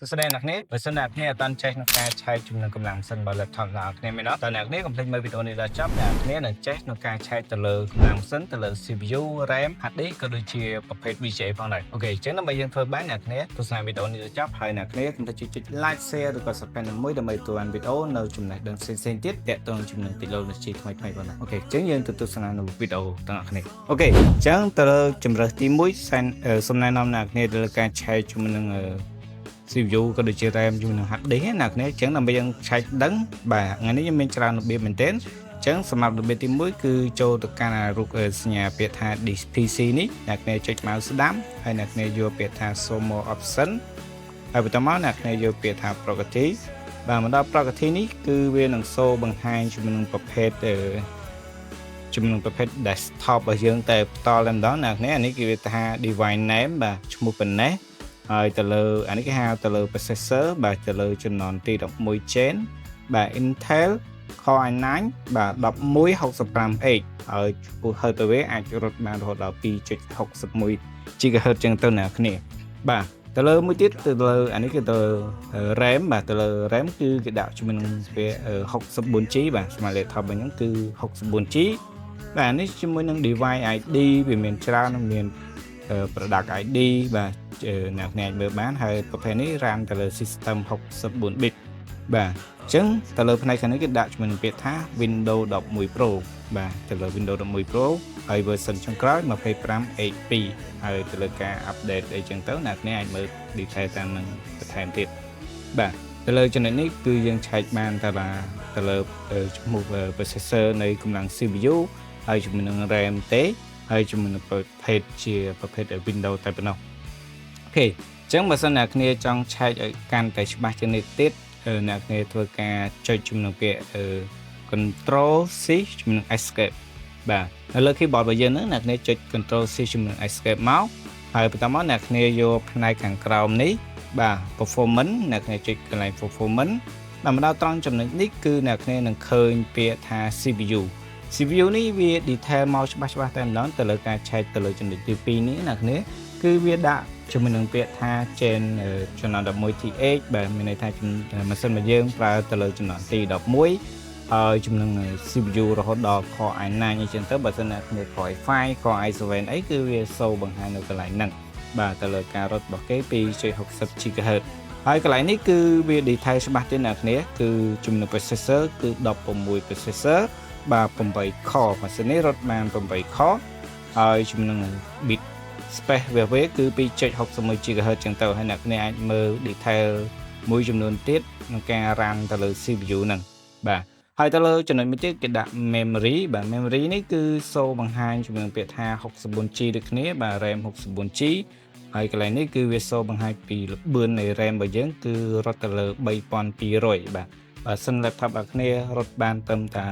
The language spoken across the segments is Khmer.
សួស្តីអ្នកគ្នាបើសិនអ្នកគ្នាអត់ទាន់ចេះក្នុងការឆែកជំនាញកម្លាំងម៉ាស៊ីនរបស់ laptop របស់អ្នកគ្នាមែនអត់តើអ្នកគ្នាកុំភ្លេចមើលវីដេអូនេះដល់ចប់អ្នកគ្នានឹងចេះក្នុងការឆែកទៅលើកម្លាំងម៉ាស៊ីនទៅលើ CPU RAM hard disk ក៏ដូចជាប្រភេទ VGA ផងដែរ OK អញ្ចឹងដើម្បីយើងធ្វើបានអ្នកគ្នាទស្សនាវីដេអូនេះដល់ចប់ហើយអ្នកគ្នាកុំភ្លេចចុច like share ឬក៏ subscribe មួយដើម្បីទទួលបានវីដេអូនៅចំណេះដឹងផ្សេងៗទៀតទាក់ទងជំនាញ technology ថ្មីៗផងដែរ OK អញ្ចឹងយើងទៅទស្សនានៅវីដេអូទាំងអស់គ្នា OK អញ្ចឹងទៅលើជំរើសទី1សែនសំណែនាំអ្នកគ្នាទៅលើការឆែកជំនាញ CPU ក៏ដូចជា RAM ជាមួយនឹង hard disk ណាគ្នាអញ្ចឹងដើម្បីយើងឆែកដឹងបាទថ្ងៃនេះខ្ញុំមានច្រើនរបៀបមែនទែនអញ្ចឹងសម្រាប់របៀបទី1គឺចូលទៅកាន់រូបសញ្ញាពាក្យថា This PC នេះអ្នកគ្នាចុច mouse ស្ដាំហើយអ្នកគ្នាយកពាក្យថា Show more option ហើយបន្តមកអ្នកគ្នាយកពាក្យថា property បាទមកដល់ property នេះគឺវានឹង show បង្ហាញជាមួយនឹងប្រភេទជំនួសប្រភេទ desktop របស់យើងតែផ្ទាល់តែម្ដងអ្នកគ្នាអានេះគេវាថា device name បាទឈ្មោះប៉ុណ្ណេះហើយទៅលើអានេះគេហៅទៅលើ processor បាទទៅលើជំនាន់ទី11 Gen បាទ Intel Core i9 បាទ 1165H ហើយចំពោះ Hertz ទៅវាអាចរត់បានរហូតដល់2.61 GHz ចឹងទៅអ្នកគ្នាបាទទៅលើមួយទៀតទៅលើអានេះគឺទៅ RAM បាទទៅលើ RAM គឺគេដាក់ជាមួយនឹងវា 64G បាទស្មើ laptop របស់ខ្ញុំគឺ 64G បាទនេះជាមួយនឹង device ID វាមានច្រើនមាន product ID បាទអ្នកអ្នកអាចមើលបានហើយប្រភេទនេះ RAM ទៅលើ system 64 bit បាទអញ្ចឹងទៅលើផ្នែកខាងនេះគេដាក់ជាមួយនឹងពាក្យថា Windows 11 Pro បាទទៅលើ Windows 11 Pro ហើយ version ចុងក្រោយ 25H2 ហើយទៅលើការ update អីចឹងទៅអ្នកអ្នកអាចមើល detail តាមនឹងបន្ថែមទៀតបាទទៅលើចំណុចនេះគឺយើងឆែកបានតែបាទទៅលើឈ្មោះ processor នៃកម្លាំង CPU ហើយជាមួយនឹង RAM ទេហើយជាមួយនឹងប្រភេទជាប្រភេទ Windows តែប៉ុណ្ណោះ OK អញ្ចឹងបើសិនអ្នកគ្នាចង់ឆែកឲ្យកាន់តែច្បាស់ជាងនេះទៀតអ្នកគ្នាធ្វើការចុចជំនួសពាក្យ Control C ជំនួស Escape បាទនៅលើ keyboard របស់យើងហ្នឹងអ្នកគ្នាចុច Control C ជំនួស Escape មកហើយបន្តមកអ្នកគ្នាយកផ្នែកខាងក្រោមនេះបាទ performance អ្នកគ្នាចុចកន្លែង performance បាទមកដល់ត្រង់ចំណុចនេះគឺអ្នកគ្នានឹងឃើញពាក្យថា CPU CPU នេះវា detail មកច្បាស់ច្បាស់តែម្ដងទៅលើការឆែកទៅលើចំណុចទី2នេះអ្នកគ្នាគឺវាដាក់ជាមួយនឹងពាក្យថា Gen ជំនាន់ 11 TH បាទមានន័យថាម៉ាស៊ីនរបស់យើងប្រើទៅលើជំនាន់ទី11ហើយជំនឹង CPU រហូតដល់ Core i9 អីចឹងទៅបើសិនអ្នកគ្នា Core i5 Core i7 អីគឺវាសូបង្ហាញនៅកន្លែងហ្នឹងបាទទៅលើការរត់របស់គេ2.60 GHz ហើយកន្លែងនេះគឺវា detail ច្បាស់ទៀតអ្នកគ្នាគឺជំនួស processor គឺ16 processor បាទ8 core ម៉ាស៊ីននេះរត់បាន8 core ហើយជំនួស bit speed វាវាគឺ2.61 GHz ចឹងទៅហើយអ្នកគ្នាអាចមើល detail មួយចំនួនទៀតក្នុងការ run ទៅលើ CPU ហ្នឹងបាទហើយទៅលើចំណុចមួយទៀតគេដាក់ memory បាទ memory នេះគឺសូបង្ហាញជំនួសពាក្យថា 64G ដូចគ្នាបាទ RAM 64G ហើយកន្លែងនេះគឺវាសូបង្ហាញពីល្បឿននៃ RAM របស់យើងគឺរត់ទៅលើ3200បាទបើសិន laptop របស់គ្នារត់បានត្រឹមតា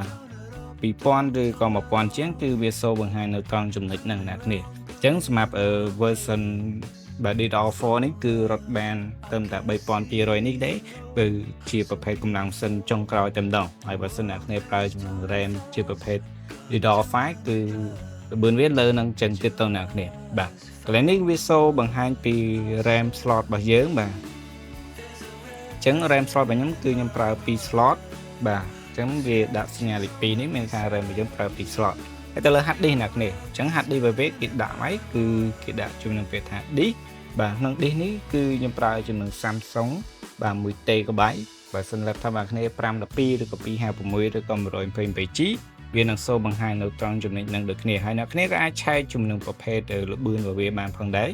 2000ឬក៏1000ជាងគឺវាសូបង្ហាញនៅត្រង់ចំណុចហ្នឹងអ្នកគ្នាអញ្ចឹងសម្រាប់ version បាទ DDR4 នេះគឺរត់បានត្រឹមតែ3200នេះទេគឺជាប្រភេទកម្លាំងម៉ាស៊ីនចុងក្រោយតែម្ដងហើយបើសិនអ្នកគ្នាប្រើចំនួន RAM ជាប្រភេទ DDR5 គឺល្បឿនវាលើនឹងចឹងទៀតទៅអ្នកគ្នាបាទកន្លែងនេះវាសូបង្ហាញពី RAM slot របស់យើងបាទអញ្ចឹង RAM slot របស់ខ្ញុំគឺខ្ញុំប្រើ2 slot បាទអញ្ចឹងវាដាក់សញ្ញាលេខ2នេះមានថា RAM របស់យើងប្រើ2 slot ហើយទៅលើ hard disk អ្នកគ្នាអញ្ចឹង hard disk របស់វាគេដាក់មកគឺគេដាក់ជំនួសពាក្យថា disk បាទក្នុង disk នេះគឺខ្ញុំប្រើជំនួស Samsung បាទ1 TB បើសិន laptop របស់គ្នា512ឬក៏256ឬក៏ 128G វានឹងសូបង្ហាញនៅត្រង់ចំណុចហ្នឹងដូចគ្នាហើយអ្នកគ្នាក៏អាចឆែកជំនួសប្រភេទល្បឿនរបស់វាបានផងដែរ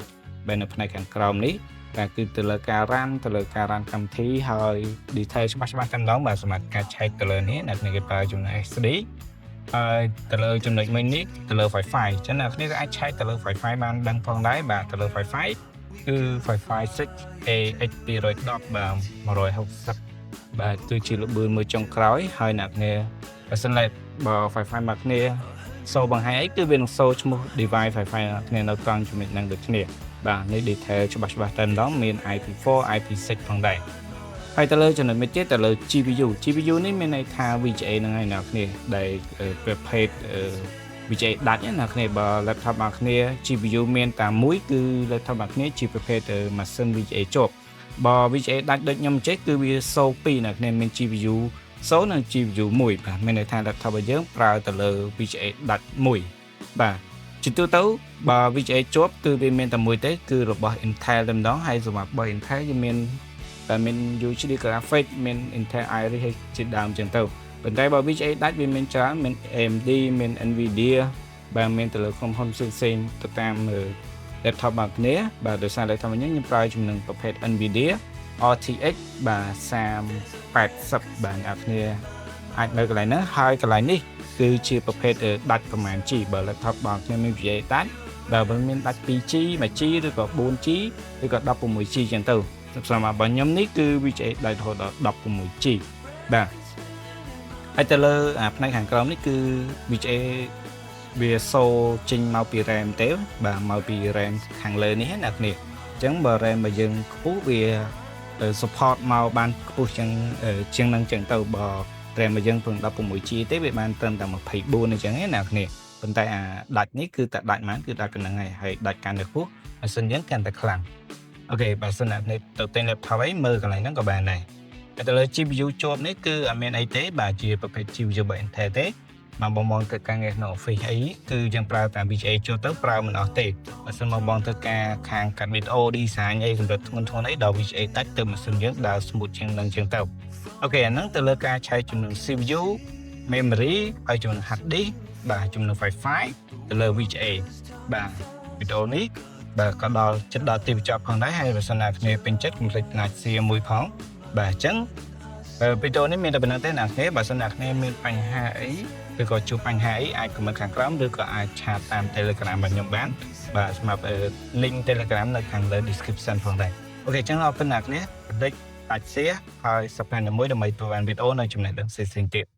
បែរនៅផ្នែកខាងក្រោមនេះតែគឺទៅលើការ run ទៅលើការ run កម្មវិធីហើយ detail ច្បាស់ច្បាស់តែម្ដងបាទសម្រាប់ការឆែកទៅលើនេះអ្នកគ្នាគេប្រើជំនួស SD ហើយទៅលើចំណុចមួយនេះទៅលើ Wi-Fi អញ្ចឹងអ្នកគ្នាក៏អាចឆែកទៅលើ Wi-Fi បានដឹងផងដែរបាទទៅលើ Wi-Fi គឺ Wi-Fi 6 AX 210បាទ160បាទគឺជាល្បឿនមួយចុងក្រោយហើយអ្នកគ្នាបើសិនឡើយបើ Wi-Fi មកគ្នាសូបង្ហាញអីគឺវានឹងសូឈ្មោះ device Wi-Fi អ្នកគ្នានៅត្រង់ចំណុចហ្នឹងដូចគ្នាបាទនេះ detail ច្បាស់ច្បាស់តែម្ដងមាន IP4 IP6 ផងដែរហើយទៅលើចំណុចមួយទៀតទៅលើ GPU GPU នេះមានន័យថា VGA ហ្នឹងហើយអ្នកគ្នាដែលប្រភេទ VGA ដាច់ណាគ្នាបើ laptop របស់គ្នា GPU មានតែមួយគឺ laptop របស់គ្នាជាប្រភេទម៉ាស៊ីន VGA ជាប់ បើ VGA ដាច់ដូចខ្ញុំចេះគឺវាសូ2អ្នកគ្នាមាន GPU 0និង GPU 1បាទមានន័យថា laptop របស់យើងប្រើទៅលើ VGA ដាច់1បាទជាទូទៅបើ VGA ជាប់គឺវាមានតែមួយទេគឺរបស់ Intel តែម្ដងហើយសម្រាប់របស់ Intel យើងមានតែមាន UHD graphic មាន Intel Iris ហើយជាដើមចឹងទៅប៉ុន្តែបើ VGA ដាច់វាមានច្រើនមាន AMD មាន Nvidia បាទមានទៅលើក្រុមហ៊ុនផ្សេងៗទៅតាម laptop របស់គ្នាបាទដោយសារ laptop នេះខ្ញុំប្រើជំនឹងប្រភេទ Nvidia RTX បាទ3080បាទអ្នកគ្នាអាចនៅកន្លែងហ្នឹងហើយកន្លែងនេះគឺជាប្រភេទដាច់ប្រមាណ G បើ laptop របស់ខ្ញុំមាន VGA ដាច់បើមិនមានដាច់ 2G 1G ឬក៏ 4G ឬក៏ 16G ចឹងទៅសម្រាប់របស់ខ្ញុំនេះគឺ VGA ដាច់រហូតដល់ 16G បាទហើយទៅលើអាផ្នែកខាងក្រោមនេះគឺ VGA វាសូចេញមកពី RAM ទេបាទមកពី RAM ខាងលើនេះណាអ្នកគ្នាអញ្ចឹងបើ RAM របស់យើងខ្ពស់វា support មកបានខ្ពស់ជាងជាងនឹងចឹងទៅបើ RAM របស់យើងពឹង 16G ទេវាបានត្រឹមតែ24អញ្ចឹងណាអ្នកគ្នាប៉ុន្តែអាដាច់នេះគឺតែដាច់បានគឺដាច់ប៉ុណ្្នឹងហើយហើយដាច់កាន់តែខ្ពស់ម៉ាស៊ីនយើងកាន់តែខ្លាំង OK បើសិនអ្នកនេះទៅទិញ laptop អីមើលកន្លែងហ្នឹងក៏បានដែរតែទៅលើ GPU ជាប់នេះគឺអត់មានអីទេបាទជាប្រភេទ GPU របស់ Intel ទេបាទបងបងទៅការងារក្នុង Office អីគឺយើងប្រើតាម VGA ចូលទៅប្រើមិនអស់ទេបើសិនមកបងទៅការខាងកាត់វីដេអូ design អីកម្រិតធ្ងន់ធ្ងរអីដល់ VGA ដាច់ទៅម៉ាស៊ីនយើងដើរ smooth ជាងនឹងជាងទៅ OK អាហ្នឹងទៅលើការឆែកចំនួន CPU memory ហើយចំនួន hard disk បាទចំនួន Wi-Fi ទៅលើ VGA បាទវីដេអូនេះបាទក៏ដល់ចិត្តដល់ទីបញ្ចប់ផងដែរហើយបើសិនណាគ្នាពេញចិត្តកុំភ្លេច like share មួយផងបាទអញ្ចឹងវីដេអូនេះមានតែប៉ុណ្្នឹងទេអ្នកគ្នាបើសិនអ្នកគ្នាមានបញ្ហាអីឬក៏ជួបបញ្ហាអីអាច comment ខាងក្រោមឬក៏អាច chat តាម Telegram របស់ខ្ញុំបានបាទសម្រាប់ link Telegram នៅខាងលើ description ផងដែរ OK អញ្ចឹងអរគុណអ្នកគ្នាកុំភ្លេច like share ហើយ subscribe មួយដើម្បីទទួលបានវីដេអូនៅចំណេះដឹងផ្សេងៗទៀត។